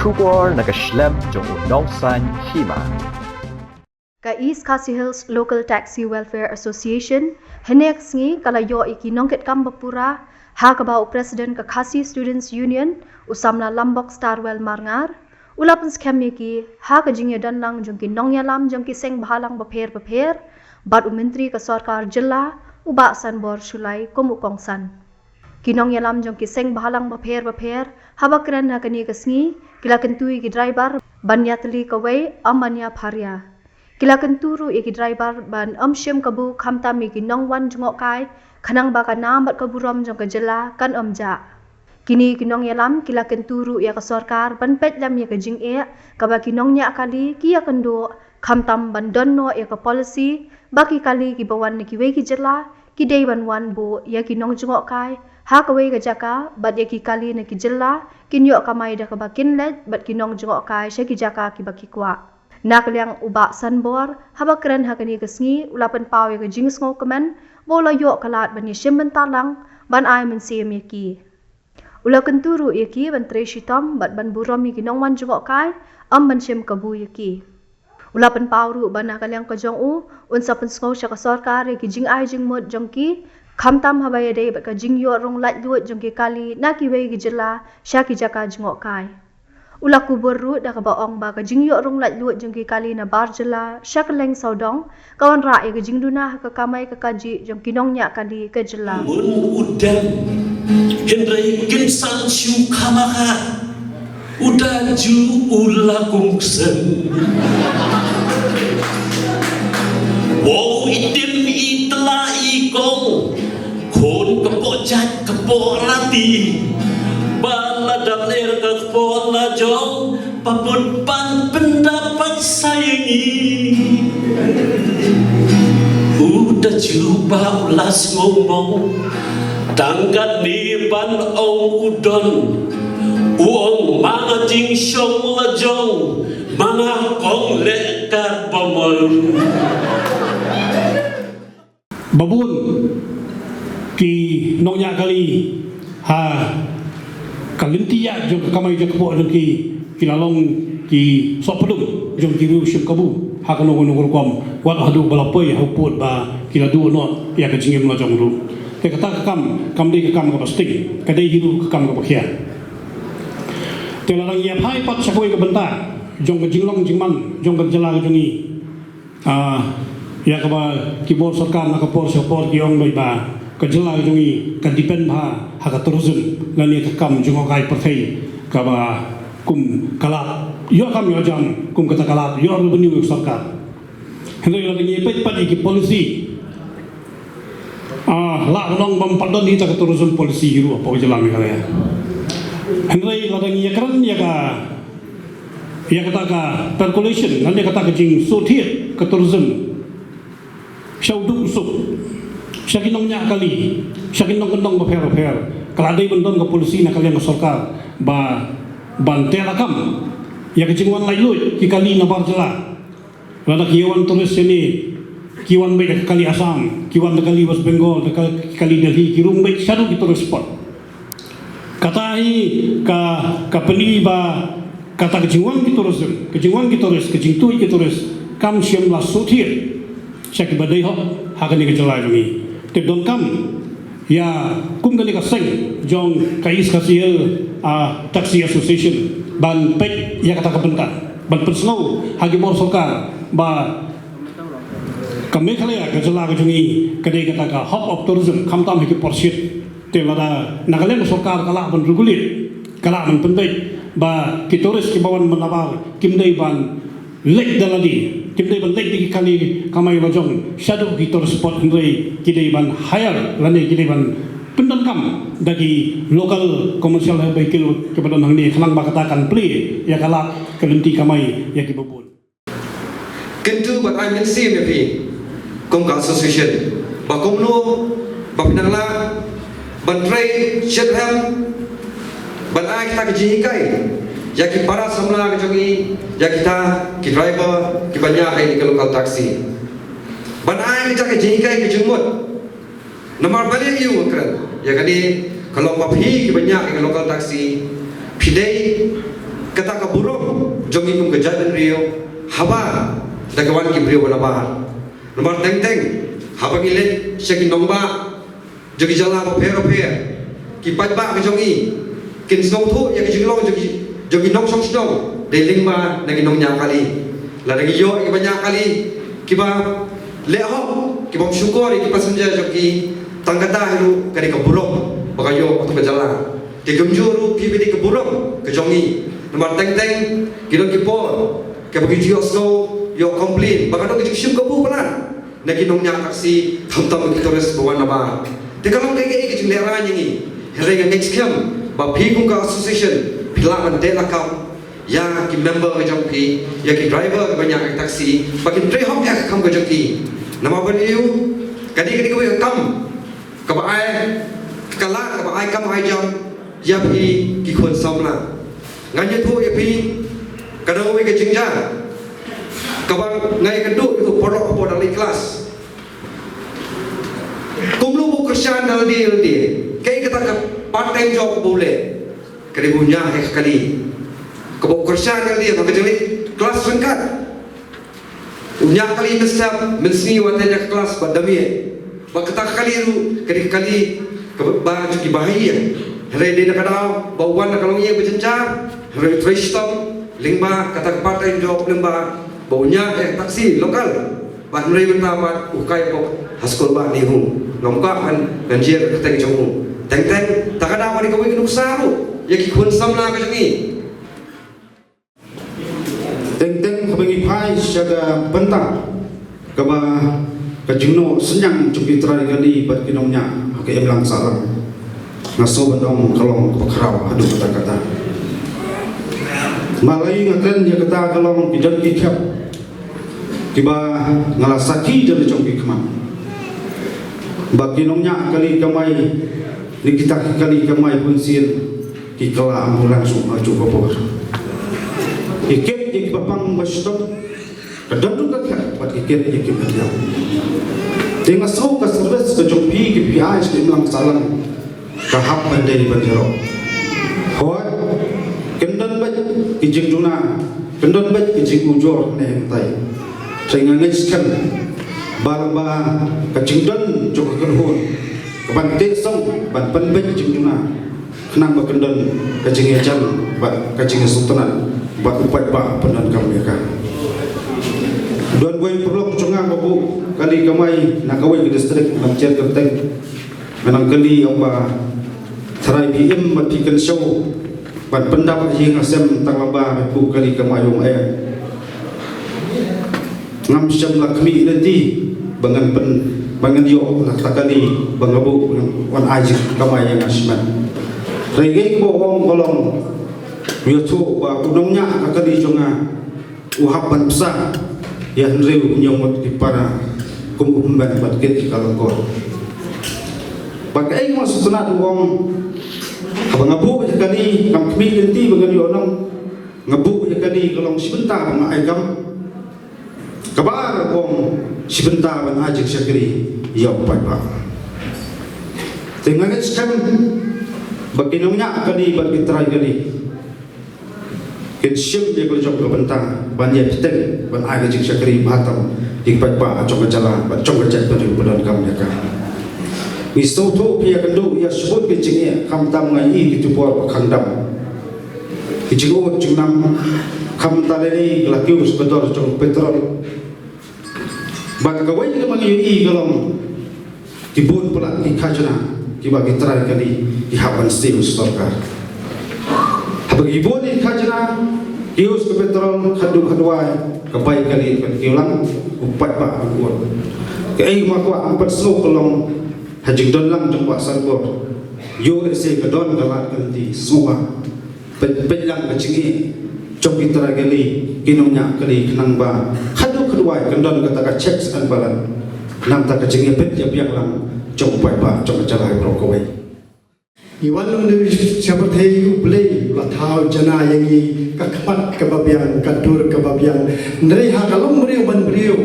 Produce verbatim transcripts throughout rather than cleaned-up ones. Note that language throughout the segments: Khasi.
Khubor na ka shlem jong u nongsan hima. Ka East Khasi Hills Local Taxi Welfare Association hynne ka sngi ka la ïoh ïa ki nongkitkam bapura, ha kaba u President ka Khasi Students Union, u samla Lambok Starwell Marngar, u la pynskhem ïa ki ha ka jingïadonlang jong ki nongïalam jong ki seng bhalang bapher bapher bad u Myntri ka Sorkar Jylla, u Bah Sanbor Shullai, kum u kongsan. Ki nongïalam jong ki seng bhalang bapher bapher, haba kren ha kane ka sngi, ki la kyntu ïa ki driver ban ïatylli kawei, ym ban ïapharia. Ki la kyntu ruh ïa ki driver ban ym shim kabu khamtam ïa ki nongwan jngohkai, khnang ba ka nam bad ka burom jong ka jylla kan ym jah. Kine ki nongïalam ki la kyntu ruh ïa ka sorkar ban peit lem ïa ka jingeh kaba ki nongñiah kali ki ïakynduh, khamtam ban don noh ïa ka policy ba ki kali kiba wan na kiwei ki jylla ki dei ban wan buh ïa ki nongjngohkai ha kawei ka jaka, bad ïa ki kali na ki jylla kin ïoh kamai da kaba kin leit bad ki nongjngohkai sha ki jaka kiba ki kwah. Na ka liang u Bah Sanbor, haba kren ha kane ka sngi, u la pynpaw ïa ka jingsngewkmen ba u la ïoh ka lad ban ïashim bynta lang ban ai mynsiem ïa ki. U la kyntu ruh ïa ki ban trei shitom bad ban burom ïa ki nongwan jngohkai, ym ban shim kabu ïa ki. U la pynpaw ruh ba na ka liang ka jong u, un sa pynsngew sha ka sorkar ïa ki jingai jingmut jong ki, khamtam haba ïadei bad ka jingïoh rung laitluid jong ki kali na kiwei ki jylla sha ki jaka jngohkai. U la kubur ruh da kaba ong ba ka jingïoh rung laitluid jong ki kali na bar jylla sha kylleng sawdong ka wanrah ïa ka jingduna ha ka kamai ka kajih jong ki nongñiah kali ka jylla. Mun u dem, hynrei kin san shu kham ha ka. U da ju u la kum ksen. Wow, i tim i tla i kong. Khun ka poh jait ka poh lati. Ba la dap ler ka poh la jong. Paput pan pyndapat sa ïa ngi. U da ju ba u la sngew mo. Tang katne ban ong u don. U ong ma nga jingshong la jong. Ma nga kong leh kat ba mon. Babun ki nongñiah kali ha ka lynti ïa jong ka kamai jong ka poh jong ki, ki la long ki sohpdum jong ki riew shim kabu ha kano kano ka rukom, wat haduh ba la poi ha u pud ba ki la duh noh ïa ka jingim la jong ruh. Te kata ka kam kam dei ka kam kaba sting, ka dei hi ruh ka kam kaba khia. Te lada ngi ïa phai pat sha kawei ka bynta jong ka jinglong jingman jong ka jylla ka jong ngi. Ah, ïa kaba ki bor sorkar na ka por sha ka por ki ong beit ba ka jylla ka jong ngi ka depend bha ha ka tourism lane ka kam jngohkai pyrthei, kaba kum ka lad ïoh kam ïoh jam, kum kata ka lad ïoh revenue ïa ka sorkar. Hynrei lada ngi peit pat ïa ki policy, ah, lah ban ong bym pat don hi ta ka tourism policy hi ruh hapoh ka jylla Meghalaya. Hynrei lada ngi ïakren ïa ka, ïa kata ka percolation, lane kata ka jingsuhthied ka tourism sha u duk u suk, sha ki nongñiah kali, sha ki nongkyndong bapher bapher, ka la dei ban don ka policy na ka liang ka sorkar ba ban teh lakam ïa ka jingwan laitluid ki kali na bar jylla. Lada ki wan tourist shane, ki wan beit da ka kali Assam, ki wan da ka kali West Bengal, da ka kali Delhi, ki rung beit shaduh ki tourist spot. Kata hi ka, ka pyni ba kata ka jingwan ki tourism, ka jingwan ki tourist, ka jingtuid ki tourist kam shym la suhthied sha kiba dei hok ha kane ka jylla jong ngi. Te donkam ïa kum kane ka seng jong ka East Khasi Hills, ah, Taxi Association ban peit ïa kata ka bynta, ban pynsngew ha ki bor sorkar ba ka Meghalaya, ka jylla ka jong ngi, ka dei kata ka hub of tourism, khamtam ha ki por shit. Te lada na ka liang ka sorkar ka lah ban regulate, ka lah ban pynbeit ba ki tourist kiba wan na bar kim dei ban leit da lade, kim dei ban leit da ki kali kamai la jong shaduh ki tourist spot, hynrei ki dei ban hire lane ki dei ban pyndonkam da ki local commercial vehicle kiba don hangne, khnang ba kata kan plie ïa ka lad ka lynti kamai ïa kiba bun. Kyntu bad ai mynsiem ïa phi kum ka association ba kumno ba phi nang lah ban trei shitrhem ban ai kita ki jinghikai ïa ki para samla ka jong ngi, ïa kita ki driver kiba ñiah ha kine ki local taxi, ban ai kita ki jinghikai ki jingmut. Namar balei nga kren ïa kane, ka long ba phi kiba ñiah ïa ka local taxi phi dei Kata ka burom jong ngi kum ka jaitbynriew haba da ka wan ki briew ba nabar. Namar teng teng haba ngi leit sha ki nongbah jong ki jylla bapher bapher, ki paidbah ka jong ngi kin sngewthuh ïa ki jinglong jong ki, jong ki nongshong shnong dei lyngba na ki nongñiah kali. Lada ngi ïoh ïa ki ba ñiah kali kiba leh hok, ki bym shukor ïa ki passenger jong ki, tang kata hi ruh ka dei ka burom ba ka ïoh ïa ka jylla. Te kumjuh ruh phi ba dei ka burom ka jong ngi. Namar teng teng ki don ki por kaba ngi ju ïohsngew, ïoh complain ba ka don ka jingshim kabu palat na ki nongñiah taxi, khamtam ki tourist ba wan nabar. Te ka long kaei kaei ka jinglehraiñ ïa ngi. Hynrei nga ngeit skhem ba phi kum ka association phi lah ban teh lakam ïa ki member ka jong phi, ïa ki driver kiba ñiah taxi, ba kin trei hok ïa ka kam ka jong ki. Namar ba ïa u ka dei, ka dei kawei ka kam kaba ai, ka la, kaba ai kam ai jam ïa phi ki khun samla. Ngan ïathuh ïa phi, ka dang wei ka jingjia kaba nga ïakynduh ïa u paralok hapoh da leit klas. Kumno u kyrshan da lade lade, kaei kata ka part time job ba u leh? Ka dei ba u ñiah ïa ka kali kaba u kyrshan da lade, ba ka jingleit klas ryngkat. U ñiah kali mynstep mynsngi, wat ïa ka klas bad da miet. Bad kata ka kali ruh ka dei ka kali kaba jong ki bahaïing. Hynrei dei na ka daw ba u wan na ka longïing ba jynjar, hynrei u trei shitom lyngba kata ka part time job lyngba ba u ñiah ïa ka taxi local. Bad hynrei mynta pat u kai pop ha skul ba ni hu. Ngam kwah ban ngan jer ka kyrteng jong u. Teng teng ta ka daw ka dei kawei ka nuksa ruh ïa ki khun samla ka jong ngi. Teng teng haba ngi phai sha ka bynta kaba ka jingnoh synñiang jong ki trai kali bad ki nongñiah ha ka imlang sahlang, nga sngew ban ong ka long kaba khraw haduh katta katta. Balei nga kren ïa kata? Ka long ki don ki khep kiba nga la sakhi da la jong ki khmat ba ki nongñiah kali kamai, ne kita ki kali kamai bunsien ki kylla ambulance shuh ha juh ka por. Ki kit ïa kiba pang ba shitom, ka don ruh ka khep bad ki kit ïa kiba diaw. Te nga sngew ka service ka jong phi, ki phi ai sha ka imlang sahlang, ka hap ban dei ban ïaroh. Hooid, kin don beit ki jingduna, kin don beit ki jingujor ne hangtai. Te nga ngeit skhem ba lyngba ka jingdon jong ka kynhun kaban teh song ban pynbeit jingduna, khnang ba kan don ka jingïajan bad ka jingïasngewtynnat bad u paidbah pyndonkam ïa ka. Don wei u paralok jong nga ba buh kali kamai na kawei ka district, ngam jer kyrteng. Nga nang kylli, ong ba, tharai phi im bad phi kynshew ban pyndap ha ïing ha sem tang lamba, phi buh kali kamai, ong eh. Ngam shym la khmih lynti ba ngan pyn, ba ngan ïoh la kata kali ba nga buh, wan ai jingkamai ïa nga shimet. Hynrei kaei kaba ong ka long, ïathuh ba u nongñiah ka kali jong nga u hap ban pynshai ïa hynriew hynñiew ngut ki para kum u hynmen bad kit ki ka lyngkor. Bad kaei nga sngewtynnat, u ong, haba nga buh ïa kali, ngam khmih lynti ba ngan ïoh nong, nga buh ïa kali ka long shi bynta ba nga ai kam. Kaba ar, u ong, shi bynta ban ai jingshakri ïa u paidbah. Te nga ngeit skhem ba ki nongñiah kali bad ki trai kali kin shim ïa ka la jong ka bynta ban ïai bteng ban ai ka jingshakri bha tam ïa ki paidbah jong ka jylla bad jong ka jaitbynriew ba pyndonkam ïa ka. Ngi sngewthuh phi ïakynduh ïa shibun ki jingeh, khamtam nga ïohi kito ki por ba khang dam. Ki jingud jingnam, khamtam lei lei ki la kiew sha ka dor jong petrol. Bad kawei kaba ngi ïohi ka long ki bun palat ki khajna kiba ki trai kali ki hap ban siew sha sorkar. Haba ki bun ki khajna, kiew sha ka petrol, khatduh khatwai ka bai kali, ka kiew lang u paidbah u bun. Kaei kaba nga kwah ban pynsngew ka long ha jingdon lang jong Bah Sanbor, ïoh lehse ka don ka lad ka lynti, sngewbha peit, peit lang ka jingeh jong ki trai kali, ki nongñiah kali, khnang ba khatduh khatwai kan don kata ka checks and balance. Nangta ka jingeh peit ïa biang lang jong u paidbah jong ka jylla baroh kawei. Ngi wan long ne sha pyrthei, U Blei u la thaw jana ïa ngi ka khmat kaba biang, ka dur kaba biang. Hynrei ha ka long briew ban briew,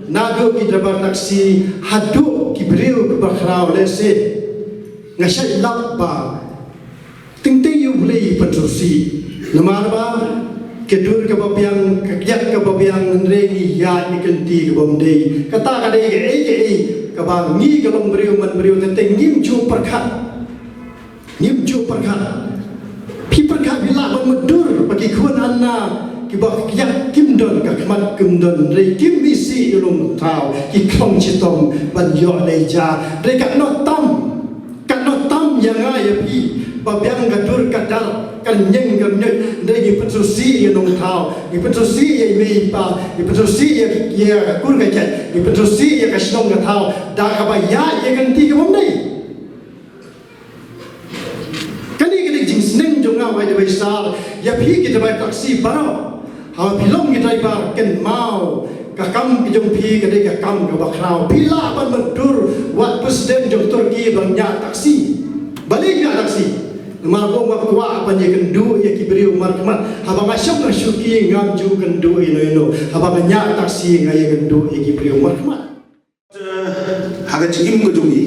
naduh ki driver taxi haduh ki briew kiba khraw lehse, nga shait lap ba teng teng ïa U Blei i pynsngewsih. Namar ba ka dur kaba biang, ka kiad kaba biang, hynrei ngi ïaid ïa ka lynti kaba ym dei. Kata ka dei kaei kaei kaba ngi ka long briew man briew, te te ngim ju pyrkhat. Ngim ju pyrkhat. Phi pyrkhat phi lah ban mutdur ba ki khun Anna kiba kiad kim don ka khmat, kim don, hynrei kim isih ïa u nongthaw, ki khlong chitom ban ïoh dei ja. Hynrei katno tam, katno tam ïa nga ïa phi ba biang ka dur ka dar, ka ñieng ka ñiot, hynrei ngi pynsngewsih ïa u nongthaw, ngi pynsngewsih ïa i mei i pa, ngi pynsngewsih ïa, ïa ka kur ka jait, ngi pynsngewsih ïa ka shnong ka thaw da kaba ïaid ïa ka lynti kaba ym dei. Kane ka dei ka jingsneng jong nga, wai da wai sar, ïa phi ki driver taxi baroh. Haba phi long ki driver, kynmaw ka kam ka jong phi ka dei ka kam kaba khraw. Phi lah ban mutdur wat president jong Turkey ban ñiah taxi. Balei ñiah taxi? Namar ba u kwah ban ïakynduh ïa ki briew markhmat. Haba nga shong nga shuki ngam ju kynduh ïano ïano. Haba nga ñiah taxi nga ïakynduh ïa ki briew markhmat. Ha ka jingim ka jong ngi,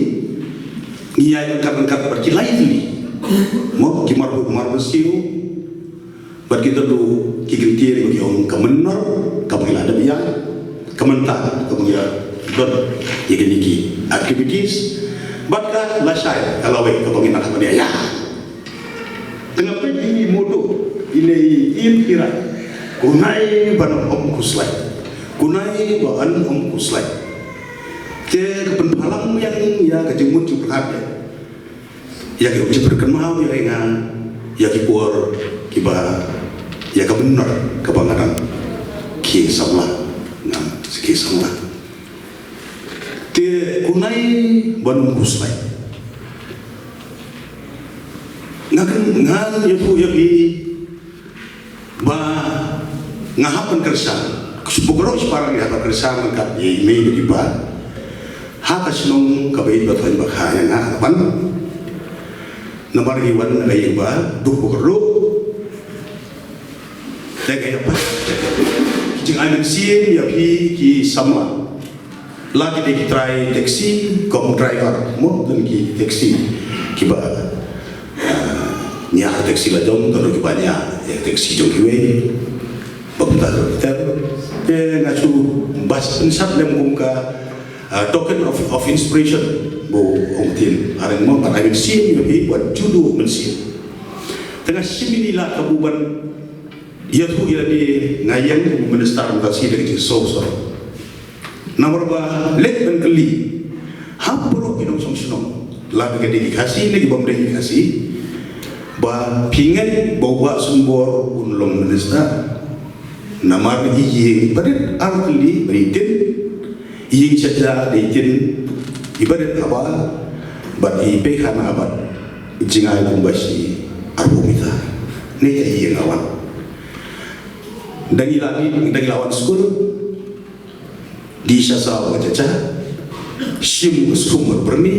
ngi ïaid ryngkat ryngkat bad ki lai tylli. Mo, ki mar, mar siew. Bad kita tu ki kyntien ba ki ong ka mynnor kaba ngi la dep ïaid, ka mynta kaba ngi la don ïa kine ki activities, bad ka lashai ka lawei kaba ngi nang ban ïaid. Te nga peit ïa i motto ine i Im Kira, kunai ban ym khuslai, kunai ban ym khuslai. Te ka pynpaw lang ïa ka jingmut jingpyrkhat ïa. Ïa ki jingpyrkhat kynmaw ïa nga ïa ki por kiba, ïa ka mynnor kaba nga dang khie samla, nga khie samla. Te kunai ban ym khuslai. Nga kren, nga ïathuh ïa phi ba nga hap ban kyrshan. Shu baroh shi para ngi hap ban kyrshan ryngkat ïa i mei bad i pa ha ka shnong kaba ïeit ba thoh ba kha ïa nga ha ka ban. Namar ngi wan na ka ïing ba duk ba kyrduh. Te ka ïa pat ki jingai mynsiem ïa phi ki samla. La ki dei ki trai taxi kum driver, mo, don ki taxi kiba, ah, ñiah taxi la jong, don kiba ñiah taxi jong kiwei. Ba kumta ter. Te nga shu bas pynsat lem kum ka, ah, token of, of inspiration, bo ong tin, areng mo, ba ai mynsiem ïa phi, wat ju duh mynsiem. Te nga shim ïa ine i lad kabu ban ïathuh ïa lade, nga ïeng kum u minister mynta shi da ka jingsngew sngewsarong. Namar ba leit ban kylli ha baroh ki nongshong shnong, la ka dei ki Khasi ne ki bym dei ki Khasi, ba phi ngeit ba u Bah Sembor un long minister. Namar i ïing i ba rit ar tylli ba i tin, i ïing sha ïa i tin i ba rit haba, bad i pei khana bad jingai kumba shi arphew meter. Ne ïa i ïing a wan. Dang ïa la ni, dang ïa la wan skul. Di sha saw ka cha cha. Shim ka skum bad byrni,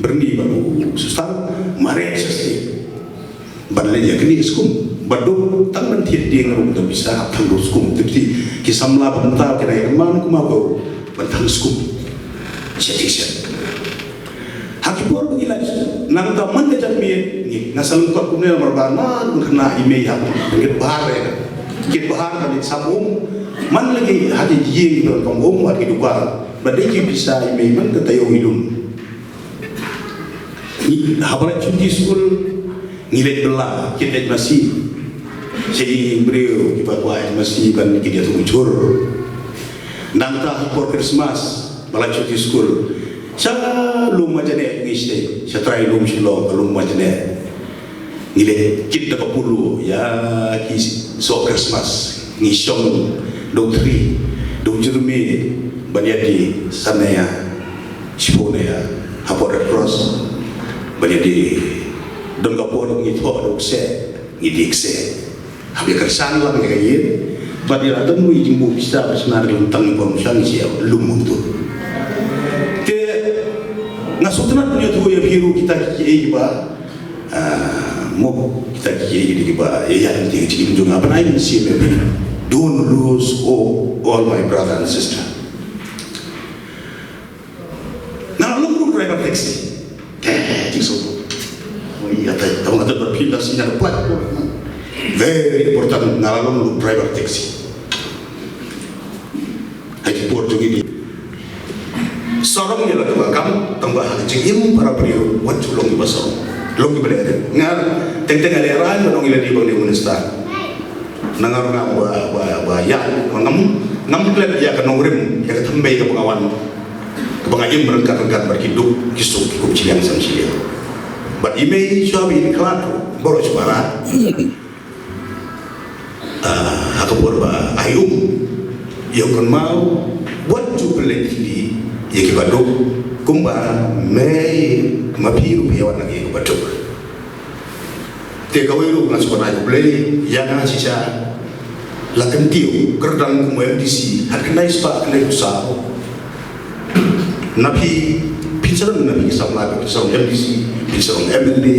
byrni bad u star, mareh sha state. Ban leit ïa kane ka skum. Bad duk tang ban thied dieng ruh da pisa hap tang duk skum. Te ki samla ba mynta ki dei man kumno ban tang skum. Shet shet. Ha ki por ba ngi la nangta man ka jingmut ngi nga sa lyngkot kumne namar ba nga khynnah i mei ha kit bahar re. Kit bahar ka dei sap um. Man lagi ha ki ïing ba kam um ha ki dukan. Ba dei ki pisa i mei man ka taïew i lum. Ngi haba la shuti skul ngi leit bylla, kit leit masi. Sha ïing briew kiba kwah leit masi ban kit ïa tu jhur. Nangta ha por Christmas ba la shuti skul, sha lum Majane ngi stay, sha trai lum Shillong, ka lum Majane. Ngi leit kit da ka pulu ïa ki soh Christmas. Ngi shong da u thri, da u jyrmi, ban ïadie san naia, shiphew naia, ha por Red Cross. Ban ïadie, don ka por ngi thoh da u kseh, ngi die kseh. Hap ïa kyrshan lang ïa ka ïing. Bad ïa la don wei jingbuh pisa ba shna da ka lyntang, ngi pom shang shi lum kumtu. Te nga sngewtynnat ban ïathuh ïa phi ruh kita kiei kiba, ah, mo, kita kiei kiba ïa ïa ki jingim jong nga ban ai mynsiem ïa phi. Don't lose hope, all my brother and sister. Nga long ruh driver taxi. Te, te, jingsoh. Oh, ïa, te, te, te, te, phi la sñiaw plat. Very important, nga la long u driver taxi. Ha ki por jong ngi, sarong ïa la ka kam, tang ba ha ka jingim para briew wat ju long kiba sarong. Long kiba leh rit. Nga teng teng nga leh rit, nga long ïa la dei ban dei u minister. Na nga ruh nga ba, ba, ba ïa, ngam, ngam klet ïa ka nongrim, ïa ka thymmei kaba nga wan, kaba nga im ryngkat ryngkat bad ki duk ki suk ki kup shiliang san shiliang. Bad i mei shuwa ba i khlad baroh shi para. Ah, ha ka por ba ai um ïa u kynmaw, wat ju pynleit khyndiat ïa kiba duk, kumba mei ma phi ruh phi ïa wan na ïa kiba duk. Te kawei ruh nga sngewbha ai khublei ïa nga shisha, la kyntiew kyrdan kum u M D C, hatkhyndai spah khyndai phew saw. Na phi, phin sarong na phi ki samla, phin sarong M D C, phin sarong M L A.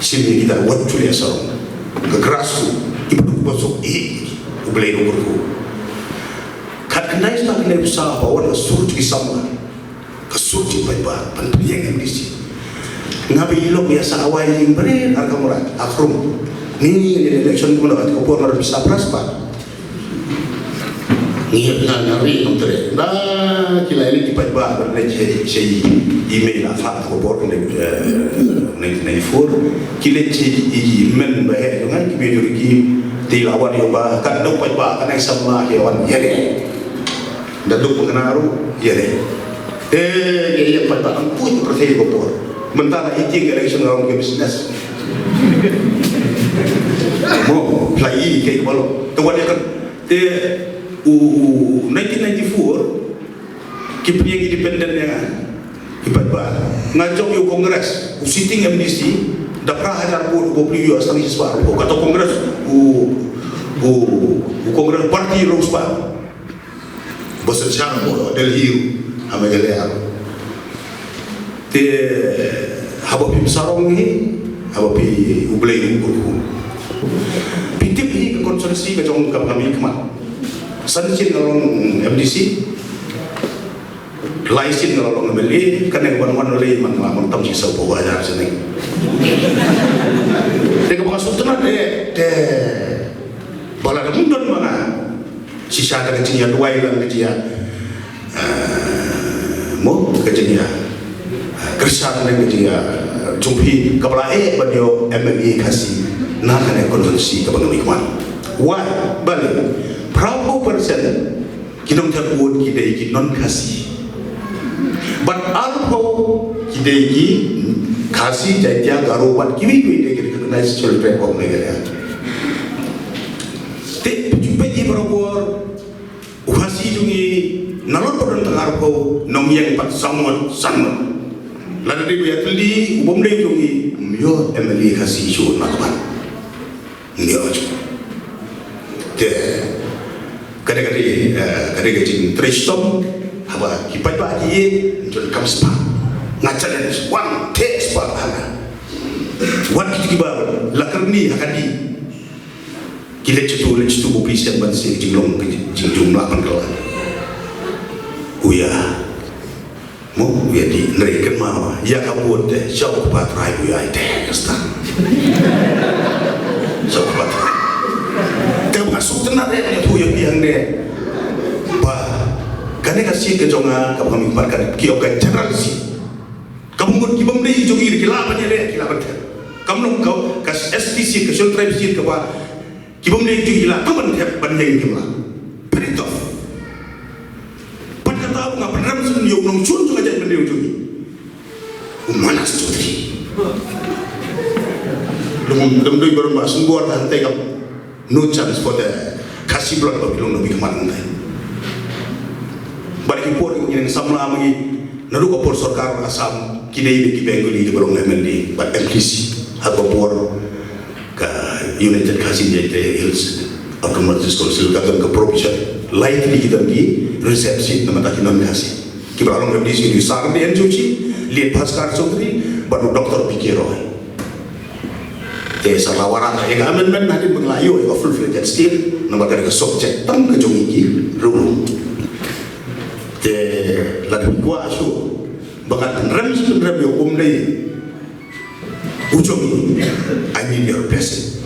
Shisien kita wat ju leh sarong. Ka grassroot, i ba duk ba suk, i, U Blei u kyrkhu. Hatkhyndai spah khyndai phew saw ba wan ka sur jong ki samla, ka sur jong ki paidbah ban pynïeng M D C. Nga ba i long ïa sa awai ïing bret ar kamra ha Krum. Ni ni election kumno, ka por mar sa pras ba. Ngi hep nga nga ri ngam treh. Ba ki la leit ki paidbah ban leit sha, sha i mei la fa ko bor, nineteen ninety-four. Ki leit sha i men ba heh jong nga, ki mei jong ki, te la wan ïa u ba ka dei u paidbah, ka nang samla ki wan ïa leh. Da duk pynkhana ruh ïa leh. Te ïa ïa paidbah, ang pun pyrthei ko bor. Mynta la i tieng election, nga ong ki business. Mo, pla i ke balo. Te wan ïa kan. Te u, u nineteen ninety-four ki pynïeng independent ïa nga. Ki paidbah. Nga jop ïa u Congress, u sitting M D C, da phra hajar vote, u bapli ïa u Astang Siswa. Kata Congress, u, u, u Congress party ruh spah. Ba synshar mo Delhi ruh, ha Meghalaya ruh. Te haba phim sarong hi, haba phi, U Blei u kyrkhu. Phi tip hi ka constituency ka jong ka Bangami khmat. San sien nga long M D C. Lai sien nga long M L A, kane ka wan wan lei man nga man tam shi saw phew hajar sien. Te kaba nga sngewtynnat te, te ba la dang don ma nga. Shisha da ka jingïaduwai lang ka jingïa, eh, mo ka jingïa, eh, kyrshan lang ka jingïa, eh, jong phi kaba la eh ban ïoh M L A Khasi na kane ka constituency kaba nga mih khmat. Why? Balei? Phraphew percent ki nongthep vote ki dei ki non Khasi. Bad arphew ki dei ki Khasi, Jaiñtia, Garo bad kiwei kiwei de ki recognized scheduled tribe of Meghalaya. Te phi ju peit hi barabor, u Khasi jong ngi nalor ba don tang arphew, nongïeng pat saw ngut, san ngut. Lada dei ba ïatylli u bym dei jong ngi, ym ïoh M L A Khasi shuh na ka ban. Ngi ong. Te ka dei, ka dei, eh, ka dei ka jingtrei shitom. Haba ki paidbah ki ïeit, ym don kam spah. Nga challenge, wan theh spah ha nga. Wat kito kiba la kyrni ha ka dih. Ki leit sha tu, leit sha tu, bapli sien ban sien jinglong, jingjum la ban kylla. U ïa. Mo, u ïa dih, hynrei kynmaw, ïa ka vote te, sha u Kpa Trai u ïa ai te, ka stad. Sha u Kpa Trai. Te nga sngewtynnat eh, nga ïathuh ïa phi hangne. Ba kane ka seat ka jong nga, kaba nga mih pat, ka ki ong ka general seat. Kaba mut ki bym dei jong ngi ki lah ban ïaleh, ki lah ban thep. Kam long ka, ka S T seat, ka Scheduled Tribe seat, kaba ki bym dei jong ngi ki lah tang ban thep, ban ïeng kim lah. Very tough. Pat kata ba nga pynrem shen ïa u nongshun jong ka jaitbynriew jong ngi, u Manas Chaudhary. Lum, lum dei baroh ba sngewbha hangtai kam. No chance for the Khasi blood ba ki long na bi khmat hangtai. Bad ki por ki ngi samla ma ngi naduh ka por sorkar Assam, ki dei ki Bengali kiba long M L A bad M D C ha ka por ka United Khasi Jaintia Hills Autonomous District Council ka don ka provision, lai tylli ki don ki reserve seat namar ki non Khasi. Kiba la long M D C ki Sar D N Joshi, Liet Bhaskar Chaudhary bad u Doctor B K Roy. Te sa la wanrah ïa ka amendment, hadien ba ngi la ïoh ïa ka full fledged state, namar ka dei ka subject tang ka jong ngi ki ruh. Te lada phi kwah shuh ba ngan pynrem shi pynrem ïa u, um dei u jong ngi, I need your blessing.